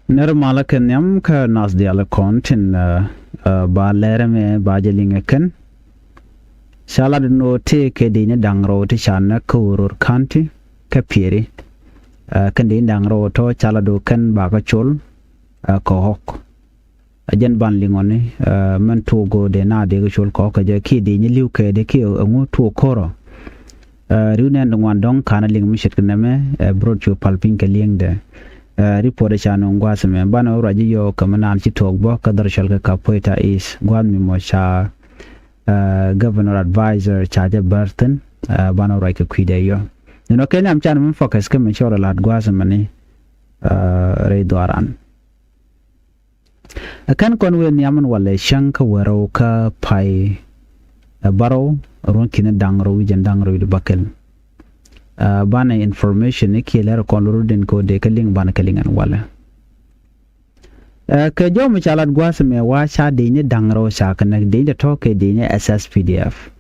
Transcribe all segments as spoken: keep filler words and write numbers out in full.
Nɛr malä kɛ nhiam kä nath diaal kɔn tin, ɛ, ɛ, ba lɛrɛ mɛ ba jɛ liŋɛ kɛn. Ca lat ni ɣöö tëë kɛ dec ni da̱ŋ rɛw ti ca näk kä Uror County kä Pieri. Ɛ, kɛn dec ni da̱ŋ rɛw tɔ ca lat ɣöö kɛn ba kä col, ɛ, kä ɣɔ̱k. Ɛ jɛn ban liŋɔni, ɛ, mɛn tuɔk go̱o̱r dee na dee kä col kɔk kɛ jɛ kiɛ dee nyɛ li̱w kɛ dee kiɛ ɛŋu tuɔk ko̱rɔ. Ɛ, riw nɛn di ŋuan dɔ̱ŋ ka̱n liŋ mi ce̱tkɛ nɛmɛ, ɛ, bi rot cu pal piny kɛ li̱eŋdɛ. Ɛ, report ɛ ca nöŋ gua̱a̱th ɛmɛ banɛ wä ruac ji̱ yɔɔk kɛ mi naan ci tuɔɔk bä kä dhɔr cɔal kɛ Kapoeta East gua̱a̱th mi mɔ ca, ɛ, governor advisor ca jɛ bär thi̱n, ɛ, banɛ wä ruac kɛ kui̱dɛ yɔ. Nɔnɔ kɛ nhiam can mi focus kä mi cɔl ɛ la̱t gua̱a̱th ɛmɛni, ɛ, rɛy dhuaaran. Ɛ kɛn kɔn wëë nhiam ɛn walɛ cäŋ kä wärɛw kä pay, ɛ, bärɔw ruɔ̱n ki̱ni da̱ŋ rɛw wi̱c ɛn da̱ŋ rɛw wi̱c bäkɛl. Ɛ, banɛ information i̱ kiɛ lɛr kɔn lorudin kɛ ɣöö dee kä liŋ banɛ kɛ liŋ ɛn walɛ. Ɛ, kɛ jɔw mi ca lat gua̱a̱th ɛmɛ wa ca dec ni da̱ŋ rɛw ca kɛ näk dec ni tɔ̱ kɛ dec ni S S P D F.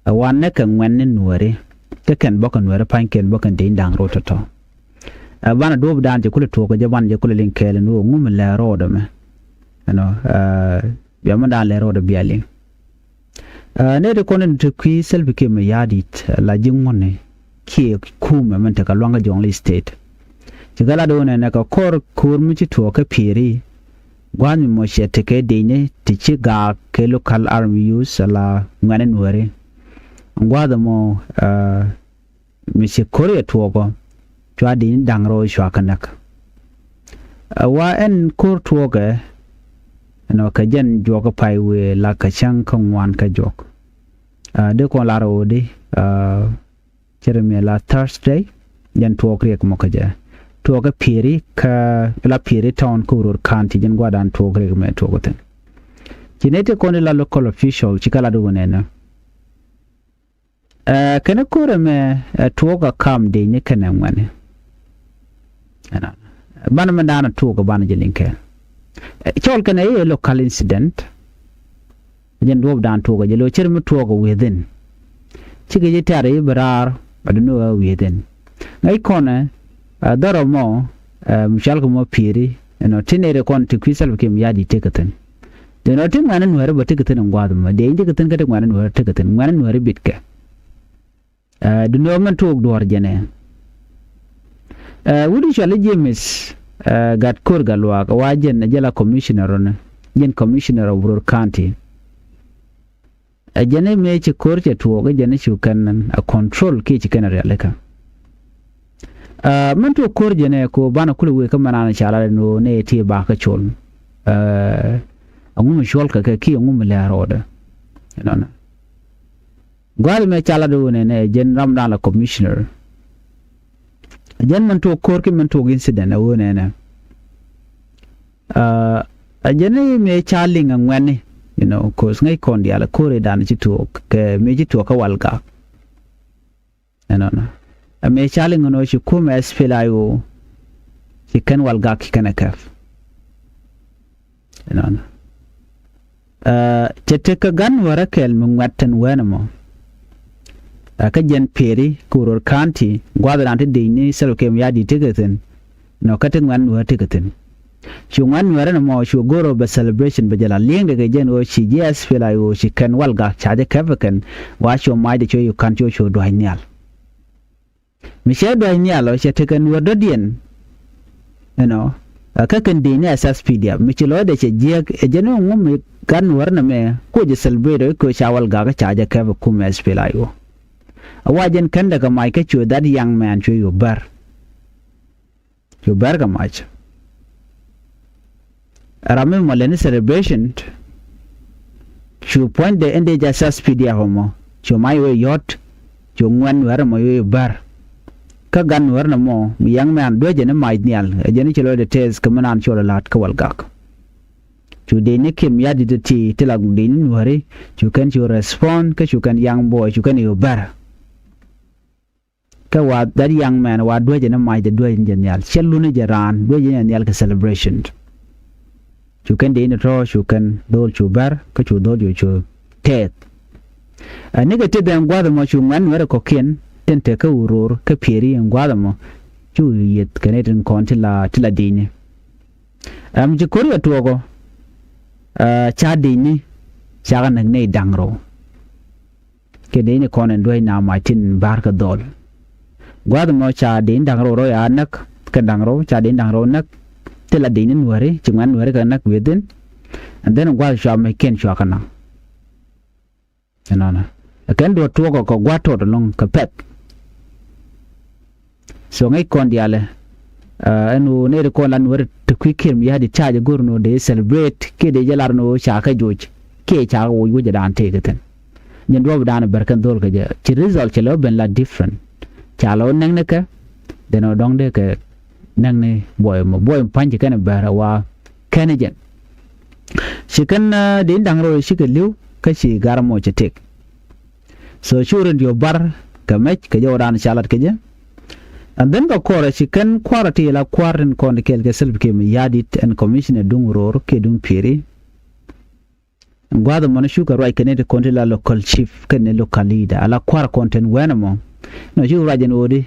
Ɛ, wa näk kɛ ŋuɛ̈tni nuääri kä kɛn bä kɛ nuääri pa̱ny kɛn bä kɛn dec da̱ŋ rɛw tɔ̱tɔ̱. Ɛ, banɛ duɔ̱ɔ̱pdan cɛ kulɛ tuɔɔk kɛ jɛ banɛ jɛ kulɛ liŋ kɛɛl ɛn ɣöö ŋu mi lɛ rɔɔdɛ mɛ. Ɛnɔ, ɛ, bia mi da̱a̱n lɛ rɔɔdɛ bia liŋ. Ɛ, nɛy ti kɔn in te kui̱ Salva Kiir Mayardit, ɛ, la ji̱ ŋuɔ̱tni kiɛ kumɛ min tekɛ lua̱ŋ kä Jonglei State. Ci kɛ lat ɣöö nɛnɛ kɛ kɔr ko̱o̱r mi ci tuɔɔk kä Pieri. Gua̱a̱th mi mɔ cɛ tekɛ dec ni ti ci gaak kɛ local army youth ala ŋuɛ̈tni nuääri. Gua̱a̱th ɛmɔ, ɛ, mi ci ko̱r yɛ tuɔɔkɔ cua dec ni da̱ŋ rɛw cua kɛ näk. Ɛ, wa ɛn ko̱r tuɔɔkɛ, ɛnɔ kɛ jɛn juɔk kä pay wëë la kɛ cäŋ kä ŋuan kä juɔk. Ɛ, dee kɔn lar ɣöö di, ɛ, cɛ rɛ mi la Thursday, jɛn tuɔɔk riɛk mɔ kä jɛ. Tuɔɔk kä Pieri kä la Pieri town kä Uror County jɛn gua̱dan tuɔɔk riɛk mɛ tuɔɔk thi̱n. Ci nɛy ti kɔn di la local official ci kɛ lat wä nɛnɛ. Ɛ, kɛn ko̱r ɛmɛ, ɛ, tuɔɔk a kam dec ni kɛnɛ ŋuɛ̈tni. Ɛnɔ. Banɛ mɛn da̱a̱n a tuɔɔk a banɛ jɛ liŋ kɛn. Ɛ, cɔl kɛnɛ i̱ local incident. Jɛn duɔ̱ɔ̱pdan tuɔɔk a jɛ lo̱ cɛr mi tuɔɔk a within. Cikɛ ji̱ tɛ̈r i̱ bi raar a duni ɣä within. Ŋäc kɔnɛ, ɛ, dhɔrɔ mɔ, ɛ, mi cɔal kɛ mɔ Pieri, ɛnɔ, ti nɛy ti kɔn ti kui̱ Salva Kiir Mayardit tekɛ thi̱n. Dee nɔ ti ŋuɛ̈tni nuääri bä tekɛ thi̱n in gua̱a̱th ɛmɔ. Dee in tekɛ thi̱n kä ti ŋuɛ̈tni nuääri tekɛ thi̱n. Ŋuɛ̈tni nuääri bitkɛ. Ɛ, duundɛ ɣöö mɛn tuɔɔk duɔ̱ɔ̱r jɛn ɛ. Ɛ, wut in cɔal i̱ James, ɛ, Gatkur Gatluak, wa jɛn ɛ jɛ la commissioner ɔnɛ. Jɛn commissioner of Uror County. Ɛ jɛn i̱ mëë ci ko̱r cɛ tuɔɔk i̱ jɛn i̱ cu kɛn ɛ control kiɛ ci kɛn ɛ rialikä. Ɛ, mɛn tuɔɔk ko̱r jɛn ɛ ko banɛ kulɛ wëë kä mɛn an ca lat ɛn ɣöö nɛ ti bakä col. Ɛ, ɛŋu mi cuɔl kɛ kɛ kiɛ ɛŋu mi lɛ rɔɔdɛ. Ɛnɔnɔ. Gua̱a̱th mɛ ca lat ɣöö nɛnɛ jɛn ramdan la commissioner. Jɛn mɛn tuɔɔk ko̱r ki mɛn tuɔɔk incident ɛ ɣöö nɛnɛ. Ɛ, ɛ jɛn i̱ mëë ca liŋ ɛ ŋuɛ̈tni, you know, 'cause ŋäc kɔn diaal ɛ ko̱r i̱ dan ci tuɔɔk kɛ mëë ci tuɔɔk kä Walgak. Ɛnɔnɔ. Ɛ mëë ca liŋ ɛn ɣöö ci kumɛ S P L A I O ci kɛn Walgak ci kɛn ɛ kɛp. Ɛnɔnɔ. Ɛ, cɛ tekɛ gan wärä kɛl mi ŋuɛ̈t tin wɛn ɛmɔ. Ɛ, kä jɛn Pieri kä Uror County gua̱a̱th ran ti dec ni Salva Kiir Mayardit tekɛ thi̱n. Nɔ kä ti ŋuɛ̈t nuäär tekɛ thi̱n. Cu ŋuɛ̈t nuäär ɛn ɛmɔ cu go̱r ɔ bɛ celebration bɛ jɛ la li̱eŋdɛ kɛ jɛn ɣöö ci ji̱ S P L A I O ci kɛn Walgak ca jɛ kɛp ɛ kɛn wa cu macdɛ cu yuk ka̱n cu cu dua̱c nhial. Mi cɛ dua̱c nhial ɔ cɛ tekɛ nuäär dɔ̱diɛn. Ɛnɔ, ɛ kä kɛn dec ni S S P D F mi ci lɔcdɛ cɛ jiääk ɛ jɛn ɣöö ŋu mi gat nuäär nɛmɛ kuɔ jɛ celebrate ɔ i̱ köö ca Walgak ca jɛ kɛp ɛ kumɛ S P L A I O. A wa jɛn kɛn dɛ kɛ mac kä cu that young man cu yuk bär. Cu bär kɛ mac. Ram mi mɔ lɛni celebration. Cu puɔ̱nydɛ in dee jɛ S S P D F mɔ cu mac wee yɔ̱t. Cu ŋuɛ̈t nuäär mɔ wee bär. Kä gat nuäär nɛmɔ mi young man duecɛ ni mac nhial ɛ jɛn i̱ ci lɔcdɛ tɛth kɛ mi naan cɔl ɛ la̱t kä Walgak. Cu dec ni Kiir Mayardit ti ti la dec ni nuääri cu kɛn cu respond kä cu kɛn young boy cu kɛn i̱ bär. Kä wa that young man wa duecɛ ni macdɛ duecɛ ni jɛ nhial cɛ luni jɛ raan duecɛ ni jɛ nhial kɛ celebration. Cu kɛn dee ni tɔ̱ cu kɛn dho̱o̱l cu bär kä cu dho̱o̱l cu cu tɛth. Ɛ nikɛ teth ɛn gua̱th ɛmɔ cu ŋuɛ̈t nuäär ɛ kɔ̱kiɛn tin te kä Uror kä Pieri ɛn gua̱th ɛmɔ cu yieth kɛ ni tin kɔn ti la ti la dec ni. Ɛm ci ko̱r yɛ tuɔɔkɔ, ɛ, ca dicni cakɛ näk nɛy da̱ŋ rɛw. Kɛ dicni kɔn in duäc na mac tin ba̱a̱r kɛ dhɔl. Gua̱a̱th mɔ ca dicni da̱ŋ rɛw rɔ ya näk, kɛ da̱ŋ rɛw ca dicni da̱ŋ rɛw näk. Ti la dicni nuääri, ci ŋuɛ̈n nuääri kɛ näk within. And then gua̱a̱th cua mec kiɛn cua kɛ naŋ. Ɛnɔnɔ. Ɛ kɛn duɔ̱t tuɔɔkɔ kɛ gua̱a̱th tɔt ɛlɔ̱ŋ kɛ pɛ̈th. So ŋäc kɔn diaalɛ, ɛ, ɛn ɣöö nɛy ti kɔn la nuääri ti kui̱ kiɛɛr mi ya̱a̱di ta̱a̱ jɛ go̱r ni ɣöö dee celebrate kiɛ dee jɛ lar ni ɣöö ca kɛ joc kiɛ ca kɛ woc wecdan tëëkɛ thi̱n. Jɛn duɔ̱ɔ̱pdan bär kɛn dho̱l kɛ jɛ ci result cɛ lɛ wä ben la different. Ca lɛ wä näk ni kɛ dɛn ɣöö dɔ̱ŋ dee kɛ näk ni buɔy mɔ buɔy mɔ pa̱ny ci kɛn bär ɛ wa kɛn jɛn. Ci kɛn, ɛ, dee da̱ŋ rɛw cikɛ li̱w kä ci gar mɔ cɛ tëk. So cu rin diɔ̱k bar kɛ mɛc kɛ jɔwdan ca lat kɛ jɛ. And then kɛ kɔrɛ ci kɛn kua̱rä ti la kua̱r tin kɔn kɛɛl kɛ Salva Kiir Mayardit ɛn commissioner duŋ ro̱o̱r kiɛ duŋ pieri. Gua̱a̱th mɔnɔ cukɛ ruac kɛ ni ti kɔn ti la local chief kɛ ni local leader ala kua̱r kɔn tin wɛn mɔ. Nɔ cukɛ ruac ɛn ɣöödi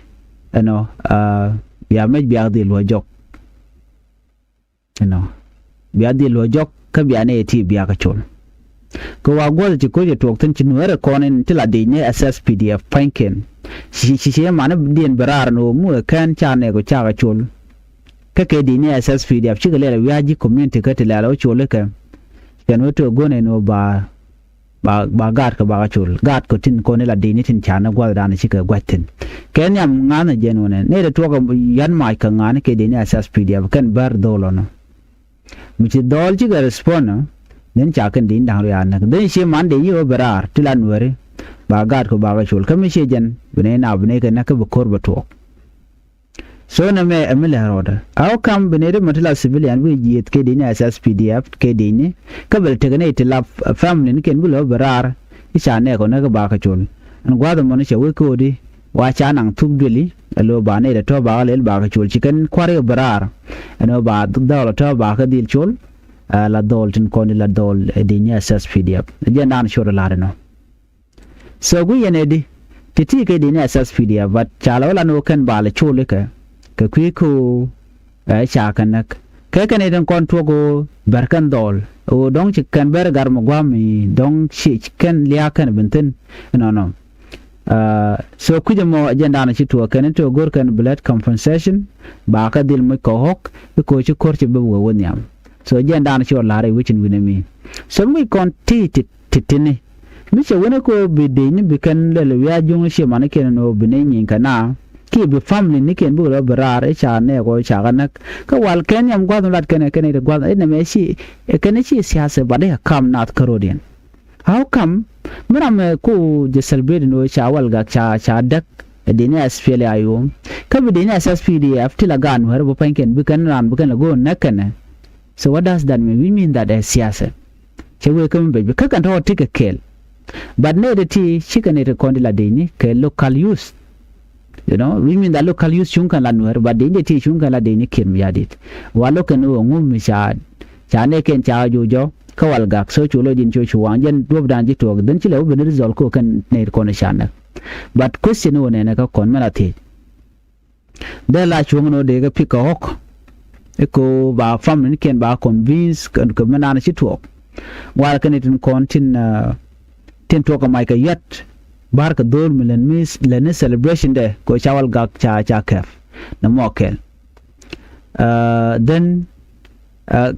ɛnɔ, ɛ, bia mɛc bia dhil luɔ jɔk. Ɛnɔ. Bia dhil luɔ jɔk kä bia nɛy ti bia kɛ col. Kɛ wa guɔth ci ko̱c ɛ tuɔɔk thi̱n ci nuäärɛ kɔn in ti la dic ni S S P D F pa̱nykiɛn. Ci, ci, ci mani diɛn bi raar ni ɣöö muɛ kɛn ca nɛɛk ɔ cakɛ col. Kä kɛ dic ni S S P D F cikɛ lɛl ɛ wia̱a̱ ji̱ community kä ti lɛl ɛ wä col ikɛ. Kɛn wä ti ɛ guɔ̱n ɛn ɣöö ba ba, ba gaatkɔ bakɛ col. Gaatkɔ tin kɔn ila di̱i̱ni tin ca ni gua̱thdan cikɛ gua̱c thi̱n. Kɛ nhiam ŋa̱n ɛ jɛn wunɛ. Nɛy ti tuɔkɛ yan mac kɛ ŋa̱n kɛ di̱i̱ni S S P D F kɛn bär dho̱l ɔnɔ. Mi ci dhɔl cikɛ respond ɔ, dhin ca kɛn di̱i̱ni da̱ŋ rɛw a näk. Dhin ci man dee yi ɣöö bɛ raar ti la nuääri. Ba gaatkɔ bakɛ col. Kä mi ciɛ jɛn, bi nɛy na bi nɛy kɛ näk kä bi ko̱r bɛ tuɔɔk. So nɛmɛ ɛ mi lɛ rɔɔdɛ. How come bi nɛy ti mɔ ti la civilian bi jiɛth kɛ di̱i̱ni S S P D F kɛ di̱i̱ni? Kä bɛ lɛ tekɛ nɛy ti la, ɛ, family ni kɛn bi lɛ wä bi raar. I̱ ca nɛɛk ɔ näk kä bakɛ col. Ɛn gua̱a̱th ɛmɔni cɛ wec ko̱o̱di. Wa ca naŋ thuk duëli. Ɛ lo̱ ba nɛy ti tɔ̱ bakɛ lɛl bakɛ col. Ci kɛn kua̱r i̱ bi raar. Ɛn ɣöö ba dhɔl ɔ tɔ̱ bakɛ dhil col. Ɛ la dhɔl tin kɔn i̱ la dhɔl ɛ di̱i̱ni S S P D F. Ɛ jɛn dan cot ɛ la̱r ɛnɔ. So guic yɛn ɛ di ti ti kɛ di̱i̱ni S S P D F, but ca lɛ wä lan wä kɛn bal col ikɛ kɛ kui̱ ko̱o̱, ɛ, ca kɛ näk. Kɛ kɛn i̱ tin kɔn tuɔk ɣöö bär kɛn dhɔl ɣöö dɔ̱ŋ ci kɛn bär gar mi gua̱a̱m i̱ dɔ̱ŋ ci kɛn lia̱a̱ kɛn bin thi̱n. Nɔnɔ. Ɛ, so kui̱c ɛmɔ ɛ jɛn da̱a̱n ci tuɔɔk kɛn i̱ ti ɣöö go̱r kɛn bi lät compensation ba kɛ dhil moc kɛ ɣɔ̱k i̱ ko̱o̱c ci ko̱r ci bi wee wä nhiam. So ɛ jɛn da̱a̱n ci ɣɔr la̱r i̱ wecin wi̱n ɛmi. So mi kɔn ti ti ti tini. Mi cɛ wen ɛ kɛ ɣöö bi dec ni bi kɛn lɛl wi̱i̱ a juŋ ciɛ mani kɛn ɛn ɣöö bi nɛy nyieny kɛ na kiɛ bi family ni kɛn bi kɛ lɔ bi raar i̱ ca nɛɛk ɣɔɔ ca kɛ näk. Kä wal kɛn yam gua̱th mi lat kɛn ɛ kɛn ɛ ti gua̱th i̱ nɛmɛ ci ɛ kɛn ɛ ci siasɛ bat i̱ ɛ kam naath kärɔ̱diɛn. How come mi ram ɛ ku jɛ celebrate ɛn ɣöö ca wal gak ca ca däk ɛ di̱i̱ni S P L A I O kä bi di̱i̱ni S S P D F ti la gaat nuäärä bi pa̱ny kɛn bi kɛn raan bi kɛn la go̱o̱n näk kɛn ɛ. So what does that mean? We mean that ɛ siasɛ. Cɛ wëë kä mi bec bi kä kɛn tɔ̱ ti kɛ kɛɛl. But nɛy ti ti cikɛ nɛy ti kɔn ti la dec ni kɛ local youth. You know, we mean that local youth cuŋ kɛn la nuäär, but dec ni ti cuŋ kɛn la dec ni Kiir Mayardit. Wa lo̱k kɛn ɣöö ŋum mi ca ca nɛy kɛn ca jo̱o̱c jɔ̱ kä wal gak so cu lo̱c in cu cu waŋ jɛn duɔ̱pdan ji̱ tuɔɔk dhin ci lɛ wä ben result kä kɛn nɛy ti kɔn ca näk. But question ɣöö nɛnɛ kä kɔn mɛn a thiec. Dee la cuɔ̱ŋ ni wä dee kɛ pi̱k kɛ ɣɔ̱k. I̱ ko̱ ba family ni kiɛn ba convince kɛ, kɛ mi naan ci tuɔɔk. Ŋuar kɛn itin kɔn tin, ah, tin tuɔɔk kɛ mac kɛ yat. Bar kɛ dho̱o̱l mi lɛn mi lɛn ni celebration dɛ kɛ ca wal gak ca, ca kɛp. Nɛ mɔ kɛl. Ah, then, ah,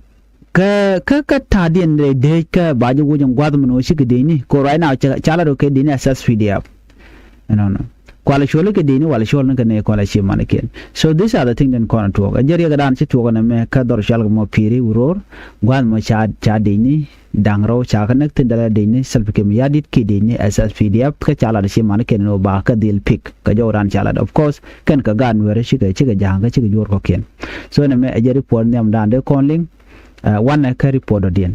Kä, kä, kä ta̱a̱diɛn rɛy dec kä ba jɛ woc in gua̱th min wä cikɛ dec ni. Ko right now ca, ca la rɔ kɛ dec ni a S S P D F. Ɛnɔnɔ. Kualɛ cuɔl kɛ dec ni walɛ cuɔl ni kɛ nɛ kualɛ ci manikiɛn. So these are the things den kɔn tuɔɔk. Ɛ jɛ riɛk dan ci tuɔɔk nɛ mɛ kä dhɔr cual kɛ mɔ pi̱i̱ri wuror. Gua̱th mɔ ca, ca dec ni da̱ŋ rɛw ca kä näk thin dala dec ni Salva Kiir Mayardit ki dec ni S S P D F kä ca la rɔ ci manikiɛn ni wä ba kä dhil pi̱k. Kä jɔw dan ca la rɔ. Of course, kɛn kɛ gaat nuɛɛrɛ cikɛ, cikɛ ja̱a̱ŋ kä cikɛ juɔr kɔkiɛn. So nɛ mɛ ɛ jɛ ri puɔl nhiam dan dee kɔn liŋ. Ɛ, wanɛ kä report dɔ̱diɛn.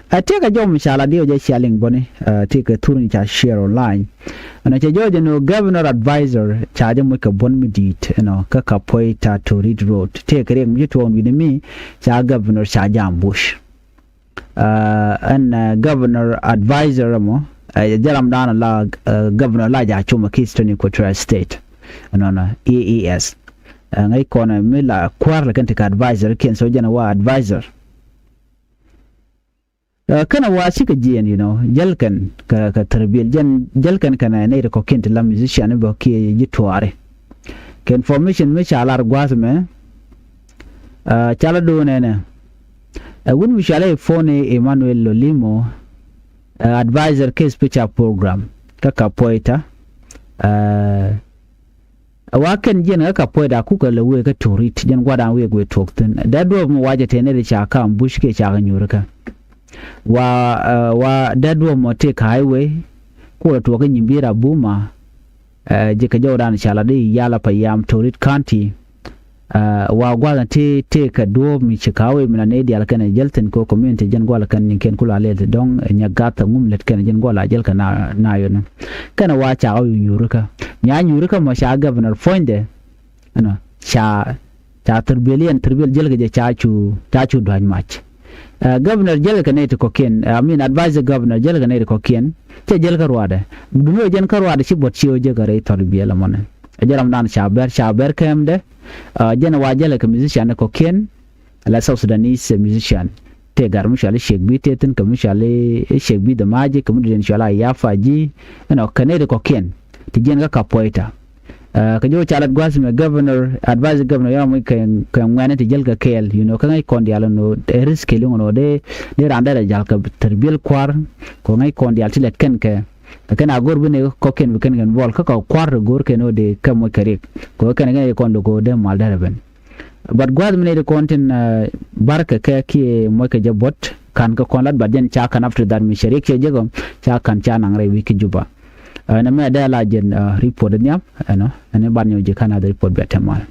Ɛ, tëëkɛ jɔw mi ca la diɔ̱ɔ̱c ɛ cia liŋ bäni, ɛ, tëëkɛ thur ni ca share online. Ɛn ɛ cɛ jɔɔc ɛn ɣöö governor advisor ca jɛ moc kɛ buɔ̱n mi di̱i̱t, you know, kä Kapoeta to Reed Road. Tëëkɛ riɛk mi ci tuɔɔk wi̱ni mi ca governor ca jam bush. Ɛ, ɛn, ɛ, governor advisor ɛmɔ, ɛ, jɛ ram daanɔ la, ɛ, governor la ja cumɛ ki Eastern Equatoria State. Ɛnɔnɔ, E E S. Ɛ ŋäc kɔn ɛ mi la kuäär lɛ kɛn ti kɛ advisor kiɛn, so jɛn ɛ wa advisor. Ɛ kɛn ɛ wa cikɛ jiɛn, you know, jäl kɛn kɛ, kɛ thɛrbiɛl jɛn, jäl kɛn kɛn ɛ nɛy ti kɔ̱kiɛn ti la musician bä kiɛ ji̱ tuaari. Kɛ information mi ca lar gua̱a̱th mɛ, ɛ ca la do̱n ɛnɛ. Ɛ wut mi ca la i̱ phone i̱ Emmanuel Lolimo, ɛ advisor kɛ special program kä Kapoeta. Ɛ Ɛ wa kɛn jiɛn kä Kapoeta kukɛ lɛ wëë kä Torit, jɛn gua̱dan wëë guëë tuɔɔk thi̱n. Dee duɔ̱ɔ̱p mɔ wacɛ tëë nɛy ti ca ka̱m buc kiɛ ca kɛ nyuuri kä. Wa, ɛ, wa dee duɔ̱ɔ̱p mɔ tëë kä highway, kukɛ lɛ tuɔɔk kä Nyibira Buma, ɛ, ji̱ kɛ jɔwdan ca la di yala pa yam Torit County. Ɛ, wa gua̱dan tëë, tëë kɛ duɔ̱ɔ̱p mi ci kä highway mi la nɛy diaal kɛnɛ jäl thi̱n kɛ community jɛn gua̱l kɛn ni kɛn kula lɛl ti dɔ̱ŋ, ɛ, nyɛ gath ɛ ŋum lät kɛnɛ jɛn gua̱l a jäl kɛ na, na yɔni. Kɛnɛ wa ca kä nyuuri kä. Nya nyuuri kä mɔ ca governor puɔ̱nydɛ, ɛnɔ, ca, ca thurbiel yɛn, thurbiel jäl kɛ jɛ ca cu, ca cu dua̱c mac. Ɛ, governor jäl kɛ nɛy ti kɔ̱kiɛn, ɛ, I mean, advisor governor jäl kɛ nɛy ti kɔ̱kiɛn, cɛ jäl kä ruaadɛ. Duŋni ɣöö jɛn kä ruaadɛ ci buɔt ci ɣöö jek kɛ rɛy thurbiel ɛmɔnɛ. Ɛ jɛn ram dan ca bɛr, ca bɛr kɛɛmdɛ, ɛ, jɛn wa jäl kɛ musician kɔ̱kiɛn, la South Sudanese musician. Tëë gat mi cɔal i̱ Sheikh B tëë thi̱n, kɛ mi cɔal i̱ Sheikh B the Magic, kɛ mi dɔ̱diɛn cɔal i̱ Ayafa G, ɛnɔ, kɛ nɛy ti kɔ̱kiɛn ti jiɛn kä Kapoeta. Ɛ, kɛ jɔw ca lat gua̱a̱th mɛ governor, advisor governor yɔm kɛ, kɛ ŋuɛ̈ni ti jäl kɛ kɛɛl, you know, kä ŋäc kɔn diaal ɛn ɣöö ɛ risk kɛɛl ɛn ɣöö dee, dee raan dee rɛ ja̱l kɛ thurbiel kua̱r, kɛ ŋäc kɔn diaal ti lɛt kɛn kɛ. Kɛ kɛn a go̱r bi nɛy kɔ̱kiɛn bi kɛn kɛn buɔl kä kɛ kua̱r ti go̱r kɛn ɣöö dee kɛ moc kɛ riɛk. Kɛ ɣöö kɛn kɛn kɔn lo̱k ɣöö dee mal dee rɛ ben. But gua̱a̱th mi nɛy ti kɔn tin, ɛ, barkɛ kɛ kiɛ mockɛ jɛ buɔt, ka̱n kɛ kɔn lat, but jɛn ca ka̱n after that mi cɛ riɛk cɛ jek ɔ, ca ka̱n ca naŋ rɛy wi̱c kä Juba. Ɛ, ɛn ɛmɛ dee la jɛn, ɛ, report nhiam, ɛnɔ, ɛn ɛ ban nyɔk ji̱ ka̱n a dee report bia tɛmal.